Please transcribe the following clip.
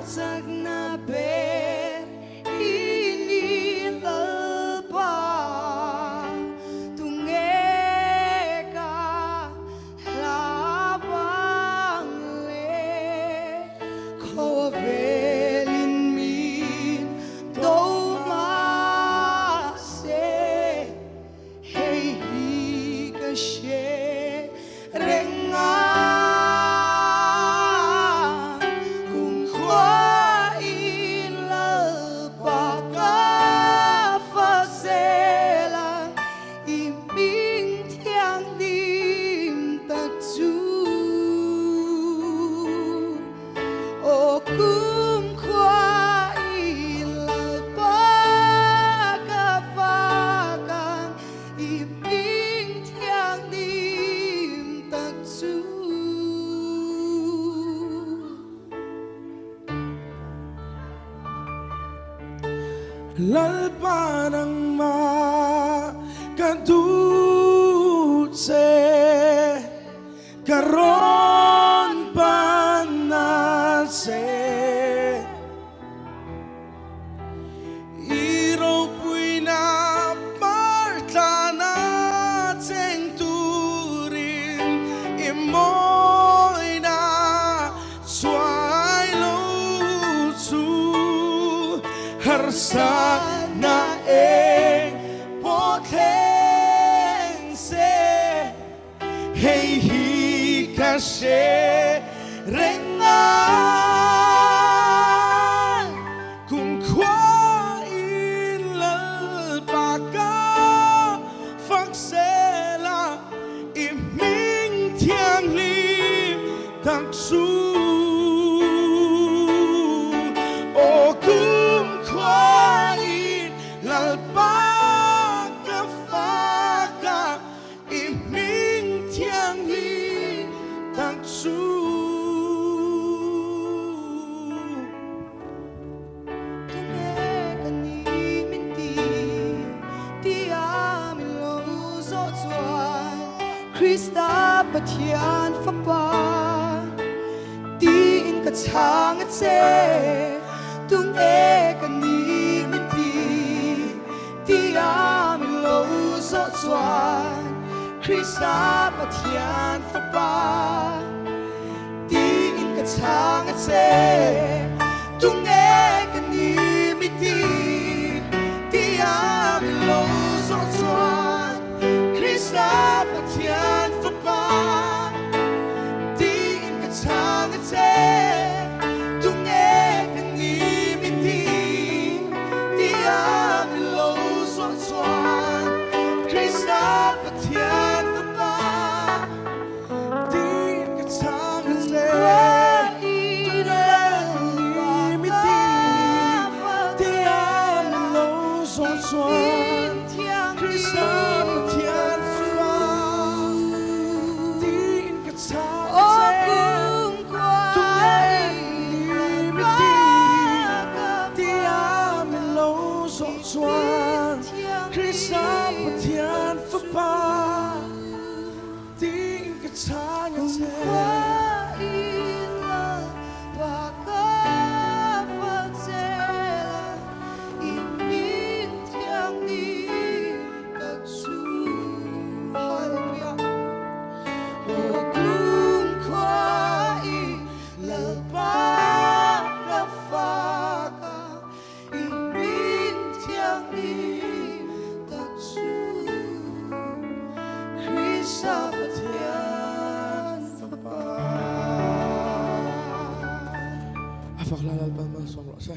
chakna ber i ni Lalpa, tunge ka hla vang le khawvelin min do mahse hei hi ka hre reng a, kumkhuain Lalpa ka fa zel a, i hming thianghlim tak chu. Aw kumkhuain Lalpa ka fak ang, i hming thianghlim tak chu. Lalpa nangmah ka duh che, ka rawn pan a che. I ropuina partlana cheng turin i mawina chuai lo chu harsatna eng pawh thleng se, hei hi ka hre reng a, kumkhuain Lalpa ka fak zel a, i hming thianghlim tak chu. Aw kumkhuain Lalpa ka fak a, i hming thianghlim tak chu. Tunge ka ni min ti, tia min lo zawh chuan Krista Pathian Fapa tiin ka chhang a che. Tunge ka ni min ti, tia min lo zawh chuan Krista Pathian Fapa tiin ka chhang a che. Tunge ka ni mi ti, tia min lo zawh chuan Krista Pathian Fapa tiin ka chhang a che. Tunge ka ni mi ti, tia min lo zawh chuan Krista Pathian Fapa tiin ka chhang a che. Tunge ka ni mi ti, tia min lo zawh chuan Krista Pathian Fapa tiin ka chhang a che. Tunge ka ni mi ti, tia min lo zawh chuan Krista Pathian Fapa tiin ka chhang a che. Hallelujah. Aw kumkhua i Lalpa ka fak a, i hming thianghlim tak chu. Krista Pathian Fapa. A fak la Lalpa malsawm rawh se.